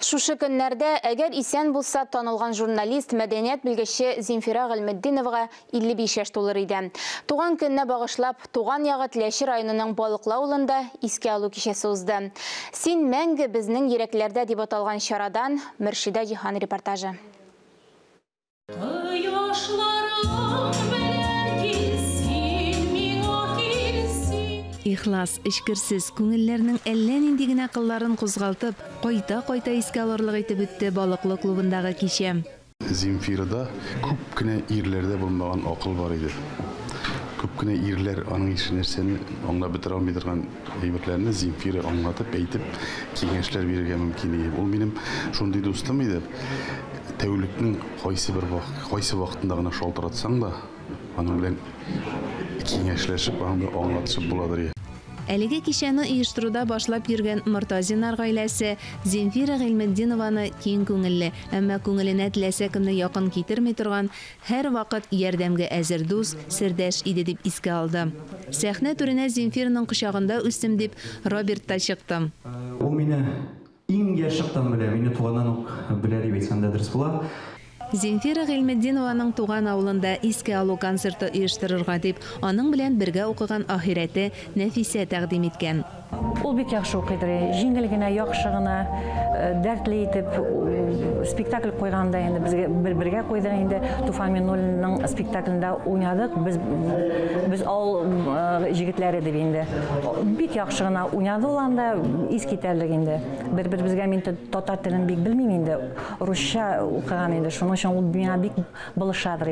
Шушы көннәрдә, әгәр исән булса, танылган журналист, мәдәният белгече Земфира Гыйльметдиновага 55 яшь тулыр иде. Туган көненә багышлап, туган ягы Теләче районының Балыклы авылында искә алу кичәсе узды. Син мәңге безнең йөрәкләрдә дип аталган чарадан Мөршидә Җиһан репортажы. Кояшларың белән кил син миңа, кил син. Ихлас, эчкерсез, күңелләрнең әллә нинди генә кылларын кузгалтып, кайта-кайта искә алырлык итеп үтте Балыклы клубындагы кичә. Земфирада күп кенә ирләрдә булмаган акыл бар иде. Күп кенә ирләр аның ише нәрсәне аңлап бетерә алмый торган әйберләрне Земфира аңлатып, әйтеп, киңәшләр бирергә мөмкин иде. Ул минем шундый дустым иде. Тәүлекнең кайсы бер кайсы вакытында гына шалтыратсаң да, аның белән киңәшләшеп, аның белән аңлатышып буладыр. Әлеге кичәне оештыруда башлап йөргән Мортазиннар гаиләсе Земфира Гыйльметдинованы киң күңелле, әмма күңеленә теләсә кемне якын китерми торган, һәрвакыт ярдәмгә әзер дус, сердәш иде дип искә алды. Сәхнә түренә Земфираның кочагында үстем дип Роберт та чыкты. Ул мине иң яшь чактан белә, мине туганнан ук белә дип әйтсәм дә дөрес була. Земфира Гыйльметдинованың туган авылында искә алу концерты оештырырга дип, аның белән бергә укыган ахирәте Нәфисә тәкъдим иткән. Ул бик яхшы укыйдыр, җиңел генә, яхшы гына, дәртле итеп спектакль куйганда инде безгә бер-бергә куйдык инде. Туфан Миңнуллинның спектаклендә уйнадык. Без авыл җегетләре дип инде. Бик яхшы гына уйнады ул анда, ис китәрлек инде. Бер-беребезгә мин татар телен бик белмим инде, русча укыган инде, шуның өчен ул миңа бик булышадыр.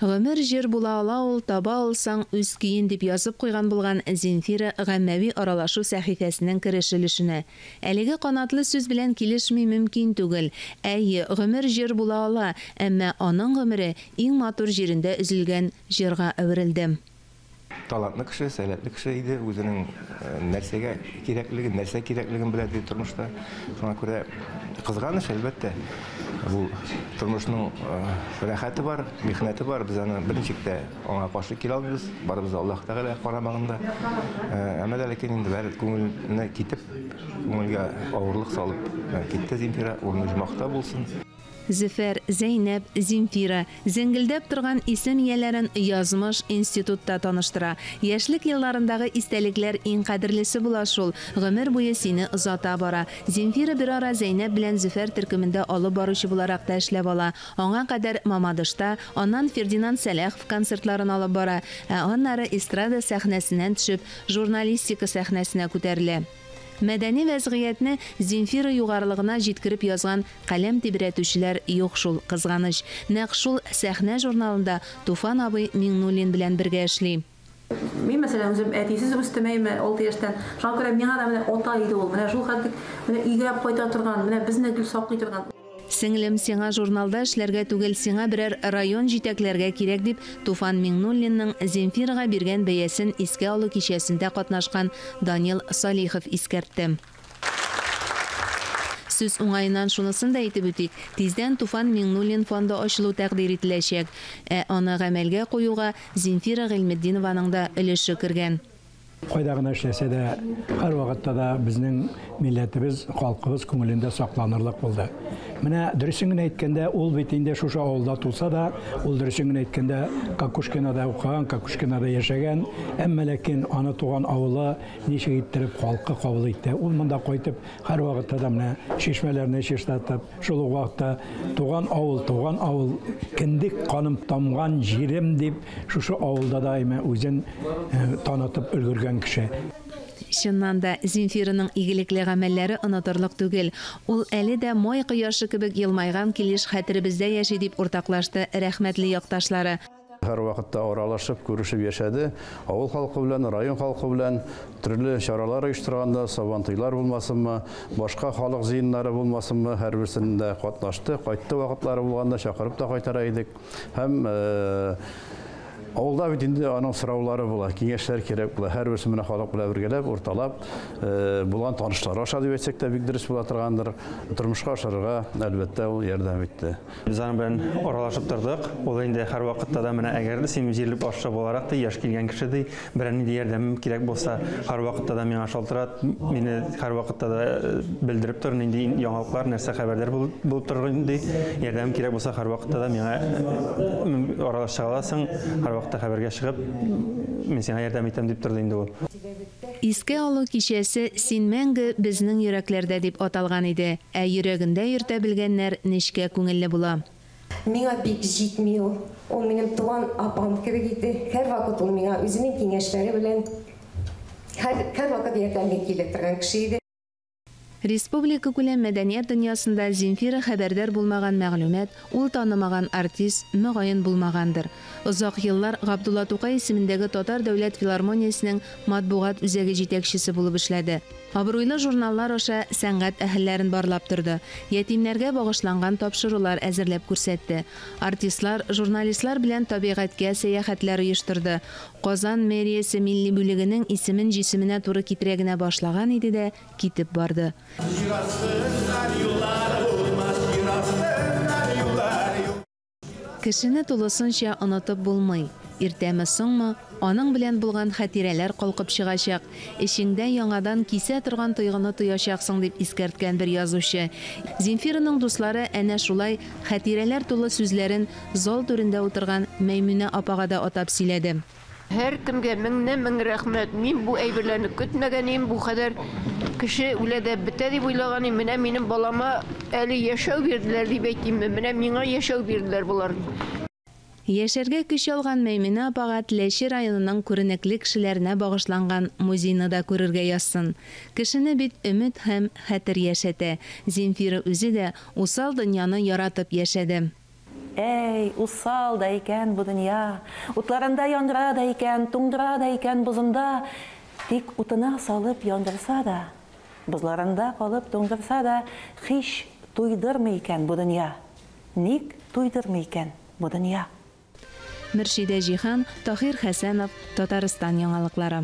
Гомер җыр була ала ул, таба алсаң үз көен, дип язып куйган булган Земфира гаммәви аралашу сәхифәсенең кереш өлешенә. Әлеге канатлы сүз белән килешми мөмкин түгел. Әйе, гомер җыр була ала, әмма аның гомере иң матур җирендә өзелгән җырга әверелде. Талантлы кеше, сәләтле кеше иде, үзенең нәрсәгә кирәклеген, нәрсә кирәклеген белә иде тормышта. Шуңа күрә кызганыч, әлбәттә, бу тормышның рәхәте бар, михнәте бар, без аны берничек тә аңа каршы килә алмыйбыз, барыбыз да Аллаһ Тәгалә карамагында. Әмма дә ләкин инде бәр күңелне китеп, күңелгә авырлык салып китте Земфира, урыны оҗмахта булсын. Зөфәр, Зәйнәб, Земфира, зеңгелдәп торган исем ияләрен язмыш институтта таныштыра. Яшьлек елларындагы истәлекләр иң кадерлесе була шул, гомер буе сине озата бара. Земфира берара Зәйнәб белән Зөфәр төркемендә алып баручы буларак та эшләп ала. Аңа кадәр Мамадышта, аннан Фердинанд Сәләхов концертларын алып бара, ә аннары эстрада сәхнәсеннән төшеп, журналистика сәхнәсенә күтәрелә. Мәдәни вәзгыятьне Земфира югарылыгына җиткереп язган каләм тибрәтүчеләр юк шул, кызганыч. Нәкъ шул Сәхнә журналында Туфан абый Миңнуллин белән бергә эшли. Мин, мәсәлән, үзем әтисез үстем, әйме, 6 яшьтән. Шуңа күрә миңа да менә ата иде ул. Менә шул хәтлек, менә өйгә кайта торган, менә безне гел саклый торган. Сеңлем, сиңа журналда эшләргә түгел, сиңа берәр район җитәкләргә кирәк, дип Туфан Миңнуллинның Земфирага биргән бәясен искә алу кичәсендә катнашкан Данил Салихов искәртте. Сүз уңаеннан шунысын да әйтеп үтик, тиздән Туфан Миңнуллин фонды ачылу тәкъдир ителәчәк. Ә аны гамәлгә куюга Земфира Гыйльметдинованың да өлеше кергән. Кайда гына эшләсә дә, һәр вакытта да безнең милләтебез, халкыбыз күңелендә сакланырлык булды. Менә дөресен генә әйткәндә, ул бит инде шушы авылда туса да, ул дөресен генә әйткәндә Кокушкинода укыган, Кокушкинода яшәгән, әмма ләкин аны туган авылы ничек иттереп халкы кабул итте. Ул монда кайтып, һәр вакытта да менә чишмәләрне чистартып, шул ук вакытта туган авыл, туган авыл, кендек каным тамган җирем дип, шушы авылда да әйме үзен танытып өлгергән кеше. Чыннан да, Земфираның игелекле гамәлләре онытырлык түгел. Ул әле дә май кояшы кебек елмайган килеш хәтеребездә яши, дип уртаклашты рәхмәтле якташлары. Һәр вакытта аралашып, күрешеп яшәде. Авыл халкы белән, район халкы белән төрле чаралар оештырганда, сабантуйлар булмасынмы, башка халык җыеннары булмасынмы, һәрберсендә катнашты. Кайтты вакытлары булганда чакырып та кайтара идек. Һәм Авылда бит инде аның сораулары була, киңәшләр кирәк була. Һәрберсе менә халык белән бергәләп, урталап, булган танышлар аша дип әйтсәк тә бик дөрес була торгандыр. Тормышка ашырырга, әлбәттә, ул ярдәм итте. Без аның белән аралашып тордык. Ул инде һәрвакытта да менә әгәр син җирлек башлыгы буларак ди, яшь килгән кеше ди, берәр нинди ярдәмем кирәк булса, һәрвакытта да миңа шалтырат, мине һәрвакытта да белдереп тор, нинди яңалыклар, нәрсә хәбәрләр булып торыр ди. Ярдәм кирәк булса, һәрвакытта да миңа аралаша аласың, һәрвакытта хәбәргә чыгып, мин сиңа ярдәм итәм дип торды инде ул. Искә алу кичәсе Син мәңге безнең йөрәкләрдә дип аталган иде. Ә йөрәгендә йөртә белгәннәр нечкә күңелле була. Миңа бик җитми ул. Ул минем туган апам кебек иде. Һәрвакыт ул миңа үзенең киңәшләре белән һәрвакыт ярдәмгә килә торган кеше иде. Республика күләм мәдәният дөньясында Земфира хәбәрдар булмаган мәгълүмат, ул танымаган артист мөгаен булмагандыр. Озак еллар Габдулла Тукай исемендәге Татар дәүләт филармониясенең матбугат үзәге җитәкчесе булып эшләде. Абруйлы журналлар аша сәнгать әһелләрен барлап торды. Ятимнәргә багышланган тапшырулар әзерләп күрсәтте. Артистлар, журналистлар белән табигатькә сәяхәтләр оештырды. Казан мэриясе милли бүлегенең исемен җисеменә туры китерә генә башлаган иде дә китеп барды. Кешене тулысынча онытып булмый. Иртәме соңмы, аның белән булган хатирәләр калкып чыгачак. Эчеңдә яңадан кисә торган тойгыны тоячаксың дип искәрткән бер язучы. Земфираның дуслары әнә шулай хатирәләр тулы сүзләрен зал түрендә утырган Мәймүнә апага да атап сөйләде. Һәркемгә меңнән-мең рәхмәт. Мин бу әйберләрне көтмәгән идем, бу кадәр кеше үлә дә бетә дип уйлаган идем. Менә минем балама әле яшәү бирделәр дип әйтимме? Менә миңа яшәү бирделәр болар. Яшәргә көч алган Мәймүнә апага Теләче районының күренекле кешеләренә багышланган музейны да күрергә язсын. Кешене бит өмет һәм хәтер яшәтә. Земфира үзе дә усал дөньяны яратып яшәде. Әй, усал да икән бу дөнья. Утларында яндыра да икән, туңдыра да икән бозында. Тик утына салып яндырса да, бозларында калып туңдырса да, һич туйдырмый икән бу дөнья. Ник туйдырмый икән бу дөнья? Мөршидә Җиһан, Таһир Хәсәнов, Татарстан яңалыклары.